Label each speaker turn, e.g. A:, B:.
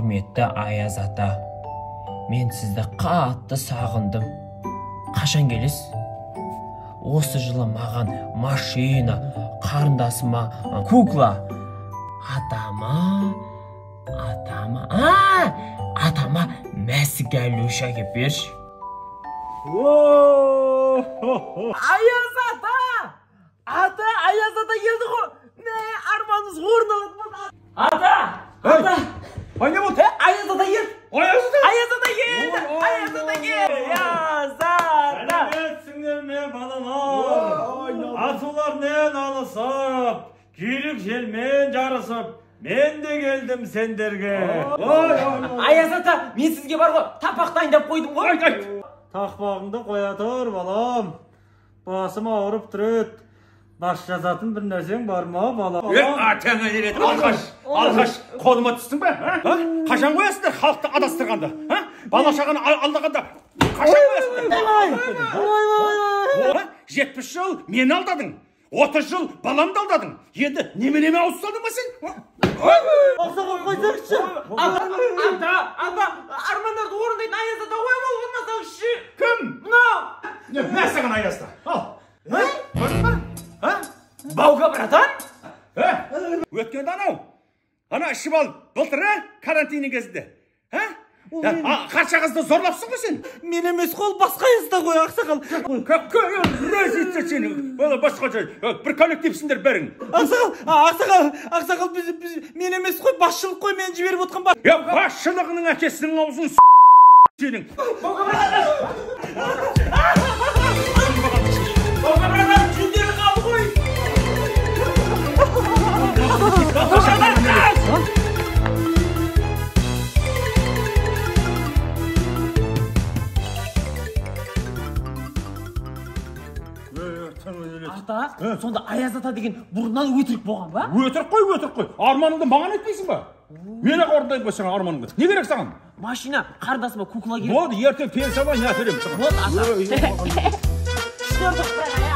A: Құрметті Аяз ата, мен сізді қатты сағындым. Қашан келесіз? Осы жылы маған машина, қарындасыма кукла, атама мәсі гәлөш әкеп берші. Аяз ата! Ата, Аяз ата келді ғой. Мә, арманымыз орындалады. Ата! Ата!
B: Ай, не болды?
A: Аяз ата келді!
B: Аяз ата!
A: Аяз ата келді! Аяз ата келді! Аяз ата!
C: Сәлеметсіңдер ме, балалар? Асулармен алысып, жүйрік желмен жарысып, мен де келдім сендерге.
A: Аяз ата, мен сізге бар ғой, тапақ дайындап қойдым ғой.
C: Тақпағыңды қоя тұр, балам. Басым ауырып тұр еді. Бас жазатын бір нәрсең бар ма, бала?
B: Атаңа ереді, алқаш, алқаш, қолыма түстің бе? Қашан қоясыңдар халықты адастырғанда? Бала шағаны алдағанда қашан қоясыңдар? 70 жыл мені алдадың, 30 жыл баламды алдадың. Енді неменеме ауыз салдың ба сен?
C: Ақсақал, қойсаңызшы.
A: Ата, ата, армандарды орындайтын Аяз ата ғой ол, болмасаңызшы.
B: Кім?
A: Мынау.
B: Мә саған Аяз ата. Ал. Көрдің ба?
A: Баука, братан?
B: Өткенде анау. Ана ішіп алып, былтыр, карантиннің кезінде. Қанша қызды зорлапсың ғой сен?
C: Мен емес қол, басқа Аяз ата ғой, ақсақал.
B: Какая разница сенің? Бала басқаша, бір коллективсіңдер бәрің.
C: Ақсақал, ақсақал, ақсақал, біз мен емес қой, басшылық қой, мені жіберіп отқан ба.
B: Я басшылығының әкесінің аузын сенің.
A: Баука, братан! Баука, братан, жүндері қалды ғой. Ата, сонда Аяз ата деген бұрыннан өтірік болған ба?
B: Өтірік қой, өтірік қой. Арманыңды маған айтпайсың ба? Мен ақ орындаймын ғой саған арманыңды. Не керек саған?
A: Машина, қарындасыма кукла керек.
B: Болды, ертең пенсия алайын, әперемін саған.
A: Болды, ата.